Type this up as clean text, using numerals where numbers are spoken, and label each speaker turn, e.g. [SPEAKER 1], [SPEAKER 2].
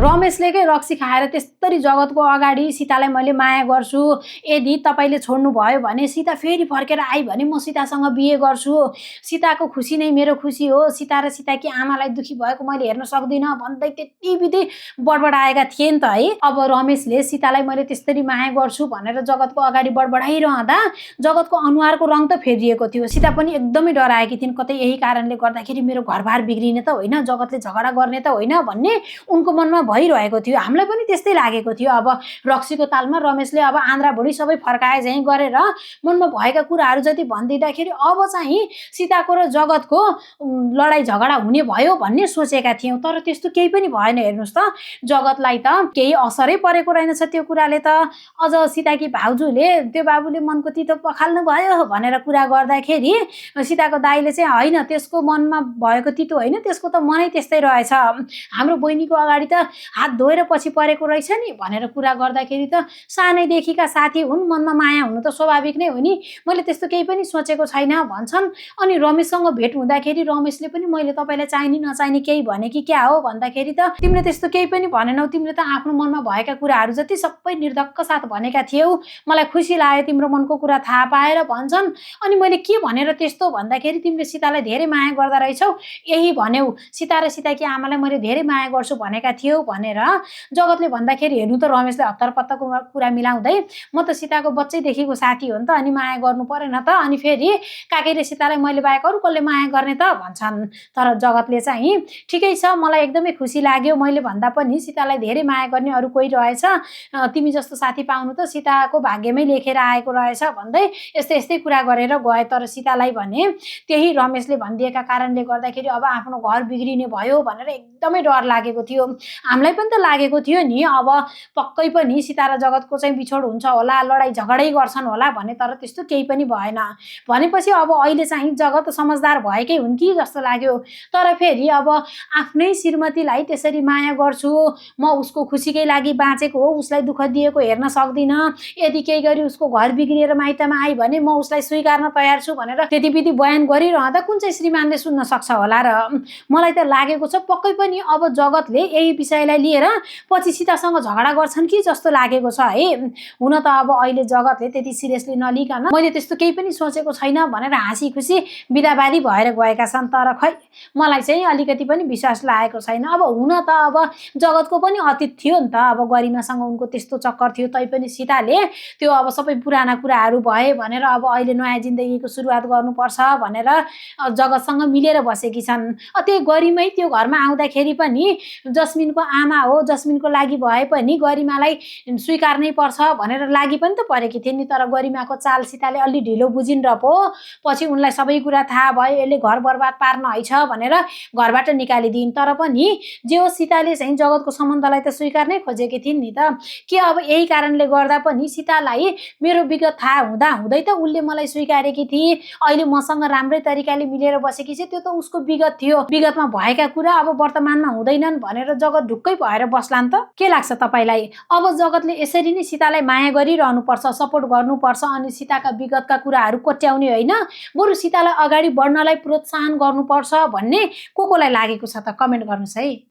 [SPEAKER 1] रमेशले के रक्सी खाएर त्यसरी जगतको अगाडि सीतालाई मैले माया गर्छु, यदि तपाईँले छोड्नु भयो भने सीता फेरि फर्केर आई भने म सीतासँग बिहे गर्छु, सीताको खुसी नै मेरो खुसी हो, सीता र सीताकी आमालाई दुखी भएको मैले हेर्न सक्दिनँ भन्दै त्यति विधि बडबडाएका थिए नि त है। अब रमेशले सीतालाई मैले त्यसरी माया गर्छु भनेर जगतको अगाडि बडबडाइरहँदा जगतको अनुहारको रङ त फेरिएको थियो। सीता पनि एकदमै डराएकी थिइन्, कतै यही कारणले गर्दाखेरि मेरो घरबार बिग्रिने त होइन, जगतले झगडा गर्ने त होइन भन्ने उनको मनमा भइरहेको थियो। हामीलाई पनि त्यस्तै लागेको थियो। अब रक्सीको तालमा रमेशले अब आन्द्रा भुँडी सबै फर्काए झैँ गरेर मनमा भएका कुराहरू जति भनिदिँदाखेरि अब चाहिँ सीताको र जगतको लडाइँ झगडा हुने भयो भन्ने सोचेका थियौँ, तर त्यस्तो केही पनि भएन। हेर्नुहोस् त, जगतलाई त केही असरै परेको रहेनछ त्यो कुराले त। अझ सीताकी भाउजूले त्यो बाबुले मनको तितो पखाल्नु भयो भनेर कुरा गर्दाखेरि सीताको दाइले चाहिँ होइन, त्यसको मनमा भएको तितो होइन, त्यसको त मनै त्यस्तै रहेछ, हाम्रो बहिनीको अगाडि त हात धोएर पछि परेको रहेछ नि भनेर कुरा गर्दाखेरि त सानैदेखिका साथी हुन्, मनमा माया हुनु त स्वाभाविक नै हो नि, मैले त्यस्तो केही पनि सोचेको छैन भन्छन्। अनि रमेशसँग भेट हुँदाखेरि रमेशले पनि मैले तपाईँलाई चाहिने नचाहिने केही भने कि क्या हो भन्दाखेरि त तिमीले त्यस्तो केही पनि भनेनौ, तिमीले त आफ्नो मनमा भएका कुराहरू जति सबै निर्धक्क साथ भनेका थियौ, मलाई खुसी लाग्यो तिम्रो मनको कुरा थाहा पाएर भन्छन्। अनि मैले के भनेर त्यस्तो भन्दाखेरि तिमीले सीतालाई धेरै माया गर्दा रहेछौ, यही भन्यौ, सीता र सीताकी आमालाई मैले धेरै माया गर्छु भनेका थियौ भनेर जगतले भन्दाखेरि हेर्नु त रमेशले हत्तरपत्तको कुरा मिलाउँदै म त सीताको बच्चैदेखिको साथी हो नि त, अनि माया गर्नु परेन त, अनि फेरि काकै र सीतालाई मैले बाहेक अरू कसले माया गर्ने त भन्छन्। तर जगतले चाहिँ ठिकै छ, मलाई एकदमै खुसी लाग्यो, मैले भन्दा पनि सीतालाई धेरै माया गर्ने अरू कोही रहेछ, तिमी जस्तो साथी पाउनु त सीताको भाग्यमै लेखेर आएको रहेछ भन्दै यस्तै यस्तै कुरा गरेर गए। तर सीतालाई भने त्यही रमेशले भनिदिएका कारणले गर्दाखेरि अब आफ्नो घर बिग्रिने भयो भनेर एकदमै डर लागेको थियो। हामीलाई पनि त लागेको थियो नि, अब पक्कै पनि सीता र जगतको चाहिँ बिछोड हुन्छ होला, लडाइँ झगडै गर्छन् होला भने, तर त्यस्तो केही पनि भएन। भनेपछि अब अहिले चाहिँ जगत समझदार भएकै हुन् कि जस्तो लाग्यो। तर फेरि अब आफ्नै श्रीमतीलाई त्यसरी माया गर्छु, म उसको खुसीकै लागि बाँचेको हो, उसलाई दुःख दिएको हेर्न सक्दिनँ, यदि केही गरी उसको घर बिग्रिएर माइतमा आई भने म उसलाई स्वीकार्न तयार छु भनेर त्यति विधि बयान गरिरहँदा कुन चाहिँ श्रीमानले सुन्न सक्छ होला र। मलाई त लागेको छ पक्कै पनि अब जगतले यही विषयलाई लिएर पछि सीतासँग झगडा गर्छन् कि जस्तो लागेको छ है। हुन त अब अहिले जगतले त्यति सिरियसली नलिकन मैले त्यस्तो केही पनि सोचेको छैन भनेर हाँसी खुसी बिदाबारी भएर गएका छन्। तर खै मलाई चाहिँ अलिकति पनि विश्वास लागेको छैन। अब हुन त अब जगतको पनि अतीत थियो नि त, अब गरिमासँग उनको त्यस्तो चक्कर थियो, तैपनि सीताले त्यो अब सबै पुराना कुराहरू भए भनेर अब अहिले नयाँ जिन्दगीको सुरुवात गर्नुपर्छ भनेर जगतसँग मिलेर बसेकी छन्। त्यही गरिमै त्यो घरमा आउँदाखेरि पनि जस्मिनको आमा हो, जस्मिनको लागि भए पनि गरिमालाई स्वीकार्नै पर्छ भनेर लागि पनि त परेकी थिइन् नि। तर गरिमाको चाल सीताले अलि ढिलो बुझिन् र पो पछि उनलाई सबै कुरा थाहा भयो, यसले घर बर्बाद पार्न हैछ भनेर घरबाट निकालिदिइन्। तर पनि जे हो सीताले चाहिँ जगतको सम्बन्धलाई त स्वीकार्नै खोजेकी थिइन् नि त। के अब यही कारणले गर्दा पनि सीतालाई मेरो विगत थाहा हुँदा हुँदै त उसले मलाई स्वीकारेकी थिए, अहिले मसँग राम्रै तरिकाले मिलेर बसेकी छ, त्यो त उसको विगत थियो, विगतमा भएका कुरा अब वर्तमानमा हुँदैनन् भनेर जगत ढुक्कै भएर बस्लान् त। के लाग्छ तपाईलाई? अब जगतले यसरी नै सीतालाई माया गरिरहनुपर्छ, सपोर्ट गर्नुपर्छ, अनि सीताका विगतका कुराहरू कोट्याउने होइन, बरु सीतालाई अगाडि बढ्नलाई प्रोत्साहन गर्नुपर्छ भन्ने कोलाई लागेको छ त? कमेन्ट गर्नुहोस् है।